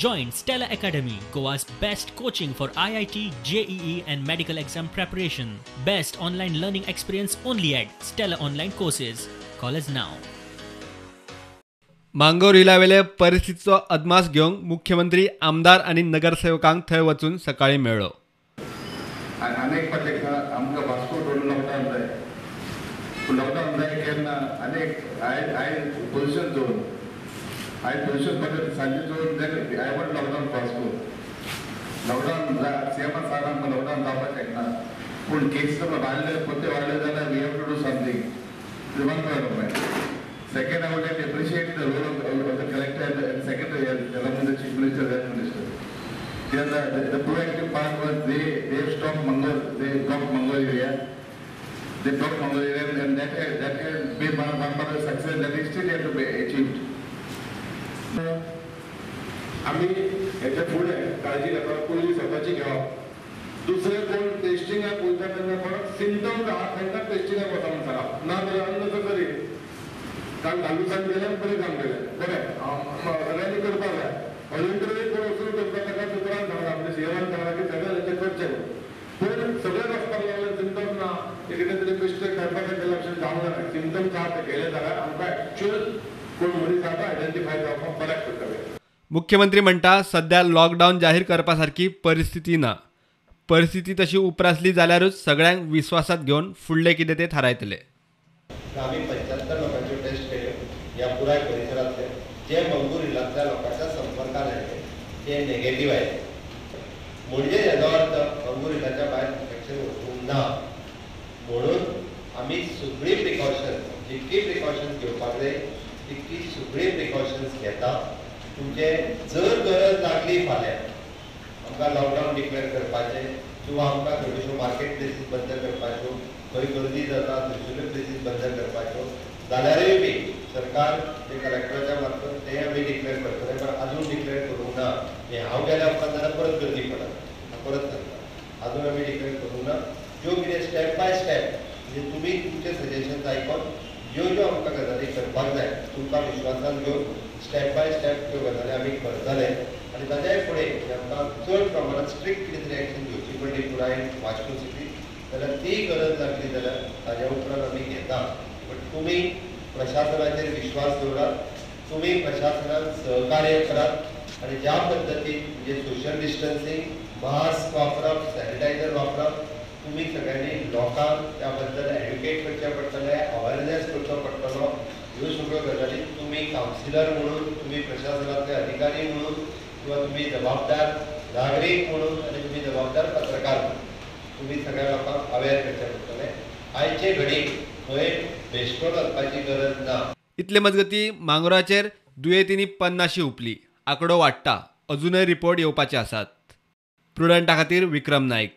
Join Stella Academy, Goa's best coaching for IIT, JEE and medical exam preparation. Best online learning experience only at Stella Online Courses. Call us now. Mangor हिलावेले परिस्थितीचो अदमास घेवंक मुख्यमंत्री आमदार आनी नगरसेवकांक थंय वचून सकाळी मेळ्ळो. अनेक आमकां वास्को लॉकडावन जाय, लॉकडावन जाय केन्ना अनेक I position दवरून I position बद्दल सांजे दवरून I want lockdown Vasco. Lockdown सीएमान सांगला आमकां लॉकडावन जावपाक शकना, पूण केसीस वाडले पोते वाडले जाल्यार we have to do something. One point. Second, I would like to appreciate the role of the collector and secretary along with the chief minister, health minister. Then the proactive part was they have stopped Mangor, they blocked Mangor area. They blocked Mangor area and that has been one part of the success that is still yet to be achieved. आमी हेच्या फुडें काळजी घेवप, पयलीं स्वताची घेवप, दुसरें कोण टेस्टिंगाक वयता तेन्ना कोणाक सिमटम्स आहा तांकां टेस्टिंगाक वता म्हूण सांगप, ना जाल्यार अननेसेसरी. कारण घालूसान गेल्यान बरें काम केलें, बरें सगळ्यांनी करपाक जाय. व्हॉलंटरी कोण वचून करता ताका सुत्रान सांगला, म्हणजे सीएमान सांगला की सगळें तांचें करचें, पूण सगळें वचपाक लागलें सिमटम्स ना, कितें तरी मिस्टेक करपाक केल्ल्या भशेन जावंक जायना. सिमटम्स आहा ते गेले जाल्यार आमकां एक्च्युअल कोण मनीस आहा आयडेंटिफाय जावपाक बऱ्याक पडटलें. मुख्यमंत्री म्हणटा सध्या लॉकडावन जाहीर करपा सारकी परिस्थिती ना. परिस्थिती तशी उप्रासली जाल्यारूच सगळ्यांक विस्वासात घेवन फुडलें कितें तें थारायतले. आमी 75 लोकांच्यो टेस्ट केल्यो ह्या पुराय परिसरांतले, जे मंगूर हिलांतल्या लोकांच्या संपर्कात आयले ते नेगेटीव आयले. म्हणजे हेजो अर्थ मंगूर हिलाच्या भायर इन्फेक्शन वचूंक ना. म्हणून आमी सगळीं प्रिकॉशन्स, जितकी प्रिकॉशन्स घेवपाक जाय तितकी सगळीं प्रिकॉशन्स घेता. तुमचे जर गरज लागली फाल्यां आमकां लॉकडावन डिक्लेअर करपाचें किंवा आमकां थोड्योश्यो मार्केट प्लेसीस बंद करपाच्यो, खंय गर्दी जाता थंयसरल्यो प्लेसीस बंद करपाच्यो जाल्यारूय बी सरकार ते कलेक्टराच्या मार्फत ते आमी डिक्लेअर करतले, पण अजून डिक्लेअर करूंक ना. हें हांव गेल्या उपरांत जाल्यार परत गर्दी पडत, परत सांगता अजून आमी डिक्लेअर करूंक ना. ज्यो कितें स्टेप बाय स्टेप म्हणजे तुमी तुमचे सजेशन्स आयकोन ज्यो ज्यो आमकां गजाली करपाक जाय तुमकां विश्वासान घेवन स्टेप बाय स्टेप त्यो गजाली आमी करतले. आनी ताज्याय फुडें आमकां चड प्रमाणांत स्ट्रिक्ट कितें तरी एक्शन घेवची पडली पुराय वास्को सिटीक जाल्यार ती गरज लागली जाल्यार ताज्या उपरांत आमी घेता. बट तुमी प्रशासनाचेर विश्वास दवरात, तुमी प्रशासनाक सहकार्य करात आनी ज्या पद्दतीन म्हणजे सोशल डिस्टन्सींग, मास्क वापरप, सॅनिटायझर वापरप, तुमी सगळ्यांनी लोकांक त्या बद्दल एड्युकेट करचें पडटलें, अवेरनेस करचो पडटलो. ह्यो सगळ्यो गजाली तुमी कावन्सिलर म्हणून, तुमी प्रशासनांतले अधिकारी म्हणून किंवा तुमी जबाबदार नागरीक म्हणून आनी तुमी जबाबदार पत्रकार म्हणून तुमी सगळ्या लोकांक अवेर करचें पडटलें. आयचे घडीक खंय बेश्टोन वचपाची गरज ना. इतले मजगती मांगोराचेर दुयेंतींनी 50 हुपली, आंकडो वाडटा, अजूनय रिपोर्ट येवपाचे आसात. प्रुडंटा खातीर विक्रम नायक.